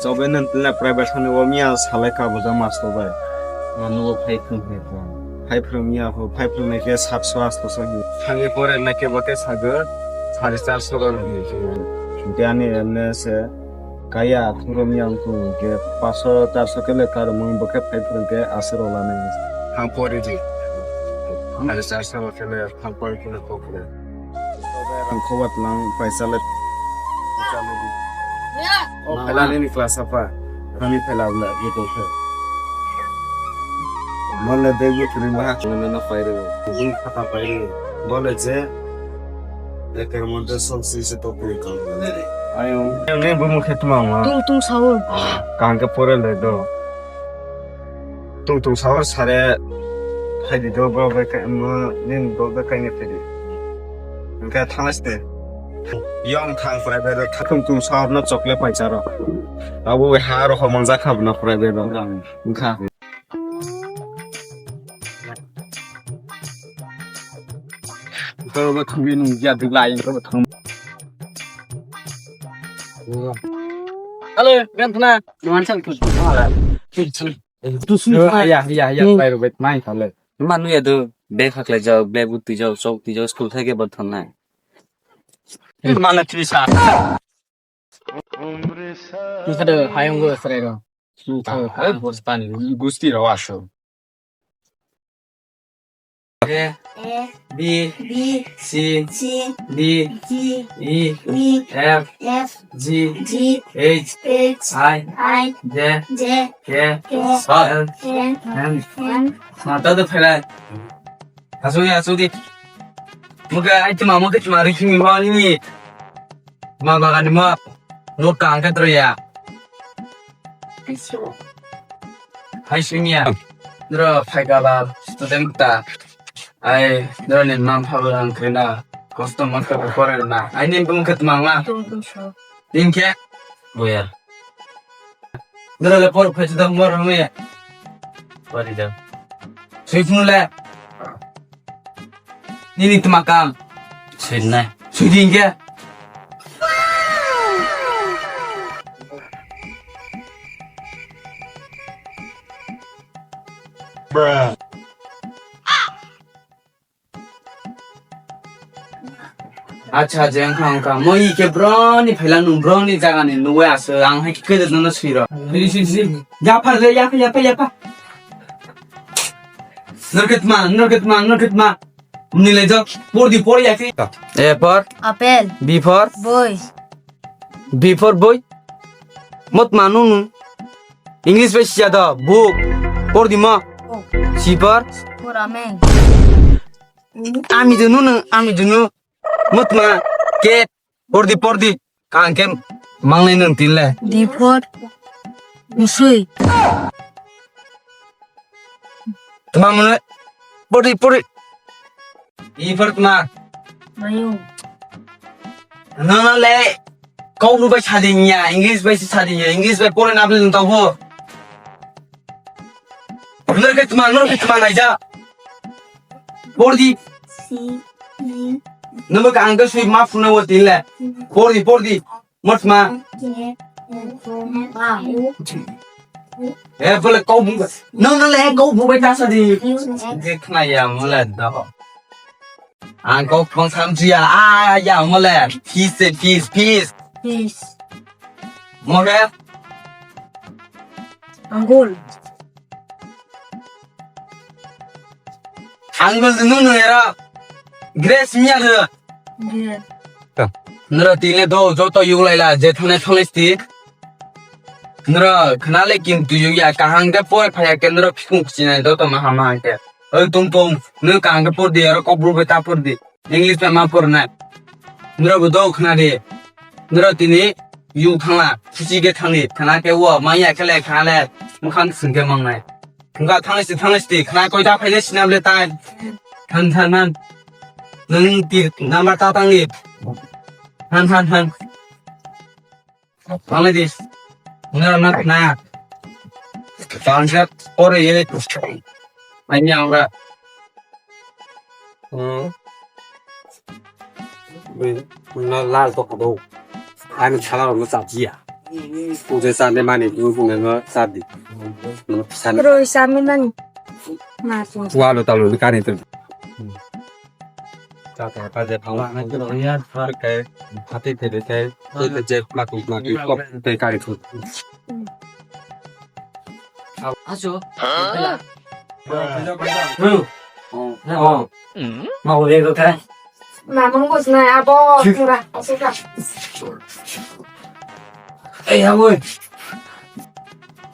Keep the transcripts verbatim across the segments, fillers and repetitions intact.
Chobe nang tila private hani o miya salai ka boja master bai. Manu o phai phung phai phung. Phai phung miya ho, phai phung nai ke satso asto so hi. Thangi pore nai ke bote sago sare charso ro hi. Dani emne se kaya thuro miya ang phung ke paso charso ke le karo mung boke phai phung ke asero lani. Thang pore di. Sare charso ro ke le thang pore ke le kokre. Ang khobat lang paisa le. O phaila nini class apa? Kami phaila bla gitu khe. Mole de gitu ni ma. Nana na paire. Bung khata paire. Bole je. Eker mode sol si se to puri kam. Ayo. Ne bu mu khe tuma ma. Tung tung sawo. Kang ke pore le do. Tung tung sahor sare phaidi do, bo bai kai mo nin bo bai kai ne phaidi. Engka thangas te. Yong thang prai bai ro tung tung sahor no chokle pai charo. Abo bai ha ro homang ja kha bna prai bai ro. Engka. Ko ba thangwi nung ya duk lai ko ba thang. Hello, Gantna. Nuan sang tu. Tu sini. Ya, ya, ya, pai ro bet mai khale. Manu ya do be khaklai jao, be bu tui jao, chok tui jao, school thai ke bor thang nai. Mana tui sa. Tui khade hayung go sre ro. Tui khade. Bor pan gusti ro aso. A, A, B, B, C, C, D, D, E, E, F, F, G, G, H, H, I, I, J, J, K, K, L, L, M, M, M. Mata do phelai. Asuk di, asuk di. Muka ai tuma, muka tuma rikimi ma ni. Ma bagani ma. Lo kang ka troya. Hai sumia. Nro phaika ba student ta. Ai nro ni mam pha ba ang krena. Kosto masta ko pore na. Ai ni bung khat mang na. Tung tung so. Tin khe. Boya. Nro le por phai da mor me. Pari da. Sui phunu le. Nini tma kam? Sui nai. Sui di hinkhe. Acha, je wngkha wngkha. Moi khe broni phaila nung broni jagani nugwi aso. Ang hai khe kwdwk nono sui rw. Sui, sui, sui. Yapha le, yapha, yapha, yapha. Norkhe tma, norkhe tma, norkhe tma. Nilai jok, por di, por ya khe. A for? Apple. B for? Boi. B for boi. Mot ma nunu. English bai siya do, book. Por di mo. Book. C for? Foramen. Ami dunu nung, ami dunu. Mot ma, cat. Por di, por di. Kang khe mangnai nung tin le. D for musui. Tma mwnwi? Por di, por di. E for tma? Mayung. Nono le kok rw bai sadi nya, English bai sadi nya, English bai pore na bwlwi tong ho. Nor khe tma, nor khe tma naija. Por di. C, E. Nono ka ang khe sui ma phunai wo tin le. Por di, por di. Motma. Eh, bole kau bu. No, no, le kau bu bai ta sa di. Dekhna ya mole da. Ang kau kong sam jia. Ah, ya mole. Peace, peace, peace. Peace. Mole. Angul. Angul no no era. Grace miya de. Nora tine do joto yuglaila je thane thane sti. Nora khnale kintu yugya kahang de poi phaya ke nora phikung chinai do to maha maha ke. Oi tung tung, nora kahang de por di aro kok bru beta por di. English ma por na. Nora bo do khna de. Nora tini yu thangla, khuchi ke thangni, thana ke wo, maya ke le khale, mukhang sing ke mangnai. Nga thangsi thangsi khna koi da phaile sinam le tai. Than than than. Nang ti number ta tangni. Than than than. Tangni di. Nga na na. Tangsa ore ye. Ai ni ang ra. Hmm. Ui, na lal to kado. Ani chala ro cha jia. Puje sande mani, bu bunga no sadi. Sande. Roi sami mani. Mati. Walo talo ni kani tu. Tata paje phawa na kilo ya, ke hati te te te te je matu matu kok te kari tu. Aso. Hello. Oh. Oh. Mau lihat tu kan? Mamang bos na abo. Kira, aso ka. Eh, abo.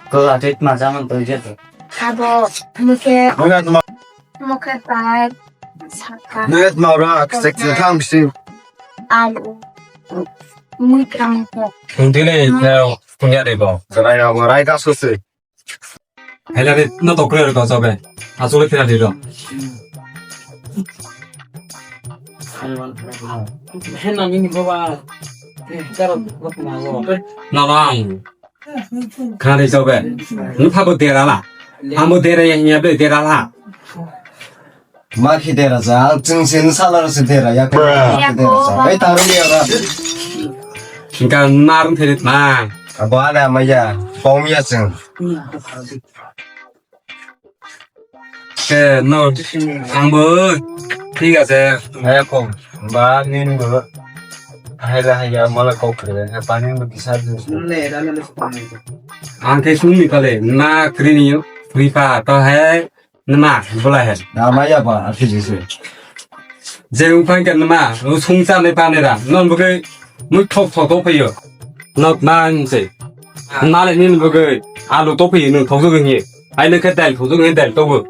Kau ada itu macam tu je tu. Abo, mungkin. Mungkin cuma Mokhe pai saka. Net maura kchek se thang si. Alu. Mui kang ko. Hungtile theo punya de bo. Rai ra bo rai ka so se. Hela de no to kre ko so be. Asole thira de do. Hena mini boba. Karo bot na go. No no. Khani jobe. Nupha bo dera la. Amo dera ya nya be dera la. Ma khi dera ja, chwng sin sala se dera ya. Bruh. Dera ja. Ei tarum ya ra. Hingka narung theri ma. Abo ada ma ya. Pom ya chwng. Ke no, angbo thik ase. Hai ko, ba nin bo. Hai la hai ya mala kok kre, pani bo kisa du. Ang ke sung ni kale, na kri ni free pa to hai, na ma, bola hai. Na ma ya ba, a thik ase. Je uphang ke nama, o sungsa ne pa ne ra, non bo ke mui thok thok to phayo. Nok man se. Nale nin bo ke alu to phayo, nung thok jok ni. Ai ne ke dal thok jok ni dal to bo.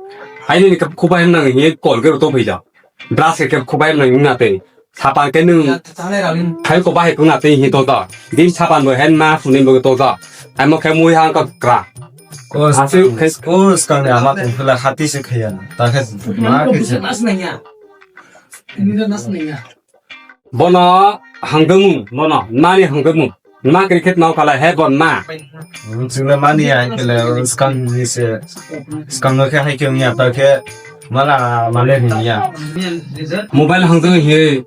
Ai ne ke khubai nang ni kol ke to phayo. Bras ke khubai nang na te. Sapan ke nung. Thai ko bahai ko na te hi to to. Din sapan bo hen ma suni bo to to. Ai mo ke mui hang ka kra. Kos, Asuk. Kos kang ne ama tong phela hati se khaya. Ta khe ma ke se. Bono hangdwngmung, bono mani hangdwngmung. Ma cricket nao kala he bon ma. Chwngno mani ya kele skang ni se, skang no khe hai khe ya ta khe mala male ni ya. Mobile hangdwng he,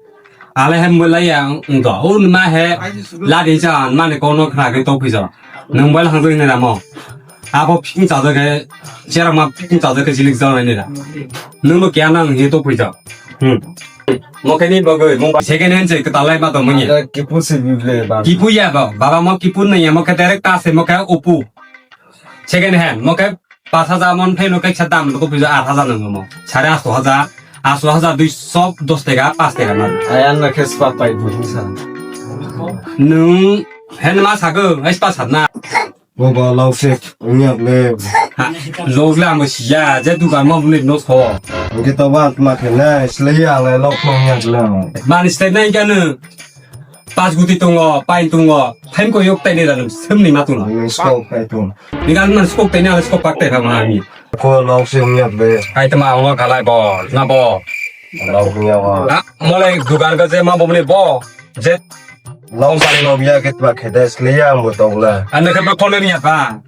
ale he mobile ya ungdo. Un ma he ladi cha mani kono khna ke to phi ja. Nwng mobile hangdwng ni ramo. Abo ping chajak khe, cherang ma ping chajak khe jilik jang nai nira. Nwng bo kya nang hi to pui jak. Hmm. Mo khe ni bagwi, mo second hand se kwtal lai ma tong mani. Ada kipu se bible ba. Kipu ya ba, baba mo kipu nai ya, mo khe direct ta se, mo khe upu. Second hand, mo khe pas hajar mon phai no khe sa dam ko pui jak aat hajar nang mo. Sare aat hajar, aat hajar dui sho dos teka, pas teka ma. Ayan na khe spa pai bu sa. Nwng hen ma sa go, ai spa sat na. Bobo, lok se wngya le. Ha, lok le ang siya, je dukan ma bule no so. Oke to ba ma khe le, sle ya le lok phone ya le. Mani step nai kanu. Pas guti tongo, pain tongo. Thaim ko yok tai ne da sem ni ma tongo. Ni skok tai tongo. Ni gan man skok tai ne, skok pak tai ma ni. Ko lok se wngya le. Ai tama ngo khalai bo, na bo. Lok wngya bo. Ha, mole dukan ga je ma bo ni bo. Je Long sari no biya ke twa khede sliya ang bo togla. Anda ke ba kono niya pa.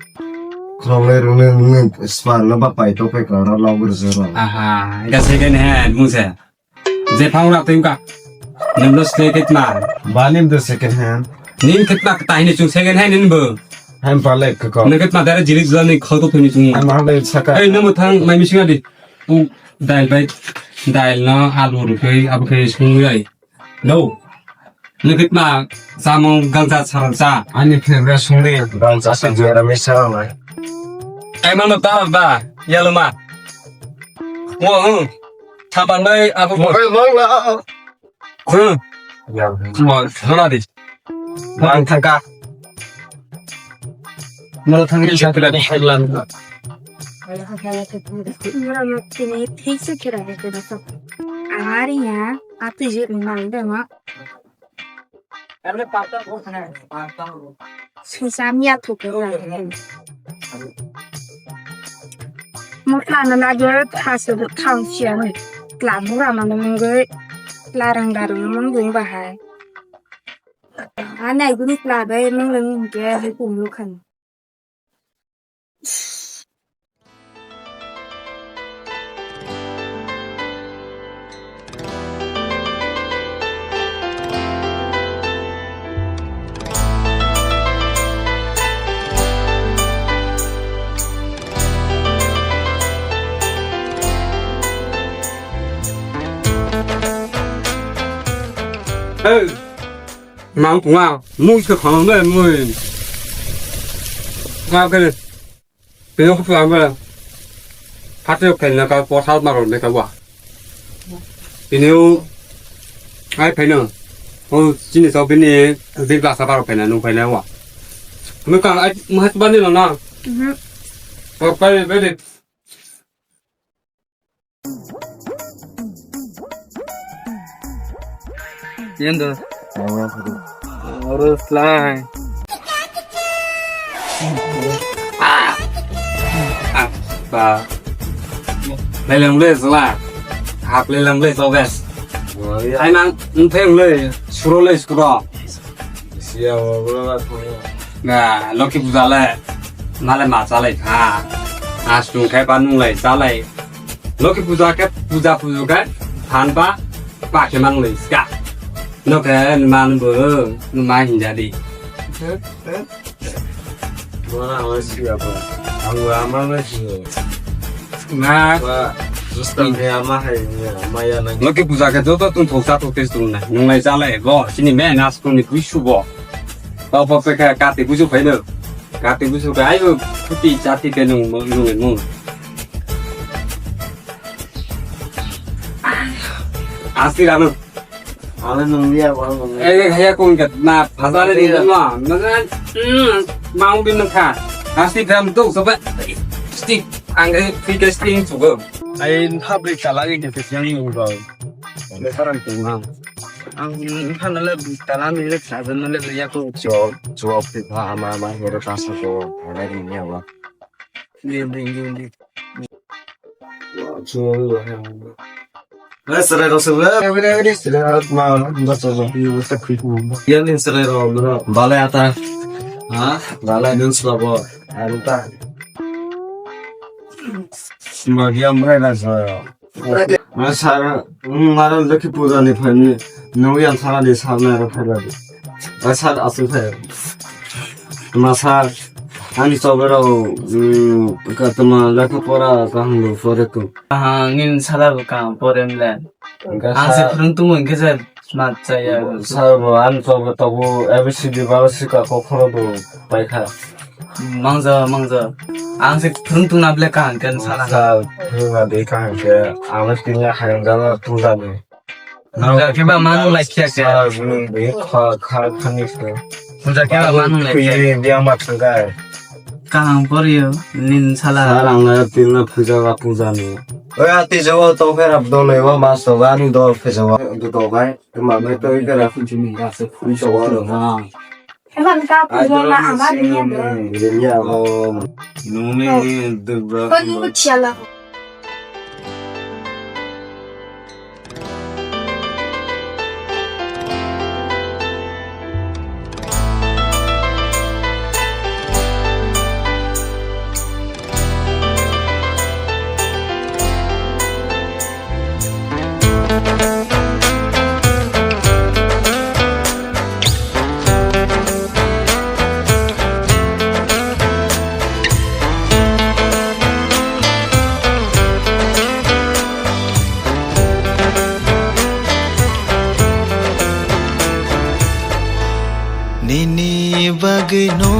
Khongle rune rune span no ba pai to pe kara long gur zero. Aha, ga second hand mung se. Je phang rak tengka. Nim no sle ke tma. Ba nim do second hand. Nim ke tma ta hini chung second hand nim bo. Hem pale ke ko. Nim ke tma dara jilik jani khau to thuni chung. Hem hale saka. Ei no mo thang mai mi singa di. U dal bai dal no alu ru ke abu ke sung yai. No. Nukitma samung gangsa sarang sa. Ani favorite songni gangsa sa jera mesa nai. Ai mano ta ba yalo ma. Wo hu. Thapan bai abu bo. Mobile mang na. Hu. Ya. Mo hana di. Mang thangka. Mo thangka sa pila di. Tini thik se kira de kira sa. Ari ya. Ati je nang de ma. Sisam ya thuke ya. Mo kana na je thase thang siya ni. Tla bura ma mungge. Tla rang darung mung ding bahai. Anai guru tla bai mung leng ke he kum lu khan. Hey, mang tunga, mui se khang le mui. Nga ke, pino khu pang le. Hati phen na ka po sal maro me ka wa. Pino, ai phen no. O chini so pini, di ba sa baro phen na nu phen na wa. Me ka ai, mu hat ba ni lo na. Mhm. O kai be de. Yendo. Oro slai. Ah. Ah, ba. Lelang le sla. Hap lelang le so bes. Ai nang, ntheng le, suro le skro. Siya, wala, wala, wala. Na, Loki puja le, male ma chalai kha. Asung khe pa nung lai chalai. Loki puja khe, puja puju khe, phan pa, pa khe mang lai ska. No khe, man bo, no ma hinja di. Wala, wala, siya, wala. Ang wala, ma, ma, siya. Na. Ba, Rustam he ama hai, ama ya nang. Loki puja khe joto tong thok cha thok tes tong na. Nung lai cha lai bo, sini me na school ni kui su bo. Ba ba pe ka kati buju phai no. Kati buju ka ai bo khuti chati te nung mo, nung mo. Asti rano. Ale nung liya, wal nung liya. Eh, haya kung kat na, phasale ni ma, na, mm, mau bin nang kha. Asti gram tu, sobat. Sti, ang eh, fika sti, sugo. Ai, public chala ni ke yang ni ulo. Le sarang tu ma. Ang, ang le chala ni le sa, na le ya ko. Jo, jo, phi pha, ama, ama, hero ta sa ko, ale ni ya wa. Ni, ni, ni, ni. Wah, cuma lu, ya. Eh, serai rasa, eh, ini, ini, serai rasa, mau, enggak, coba. Iya, ini serai rasa, bro. Balai ata. Hah? Balai nun selabo. Anta. Semua dia mereka saya. Masa, mm, mara Loki puja ni phani, nung yang sana di sana ro phani. Masa, asal saya. Masa, ani chobero, mm, ka tama lekha pora kaham lo pore ko. Ah, ngin sala bo kaham pore mle. Ang se phwrwng tungmo hwnkhe se smat chaya. Sabo ani chobo tobo A B C D baro sika kokhoro do paikha. Mangja, mangja. Ang se phwrwng tungna ble kaham khe sana. Sa phwrwngna de kaham khe ang tini hayung jana tungjago. Hwnjak khe ba manung lai phiya khe. Sa bini bini kha, kha, khani se. Hwnjak khe ba manung lai phiya. Bini biyang ba thangkai. Kaham poriyo, nin sala. Sala ang na tin na puja ba puja ni. Oi ati jago to phera dol eba mas to ani dol phe jago. Do to bai, ma me to ikara phi jini ya se phui jago na. Eman ka pujo na ama dunia bro. Dunia bro. Nungni dubra. Ko nungni chiala. Nini bagwi no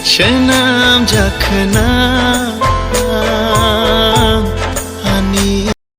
swnam jakhna.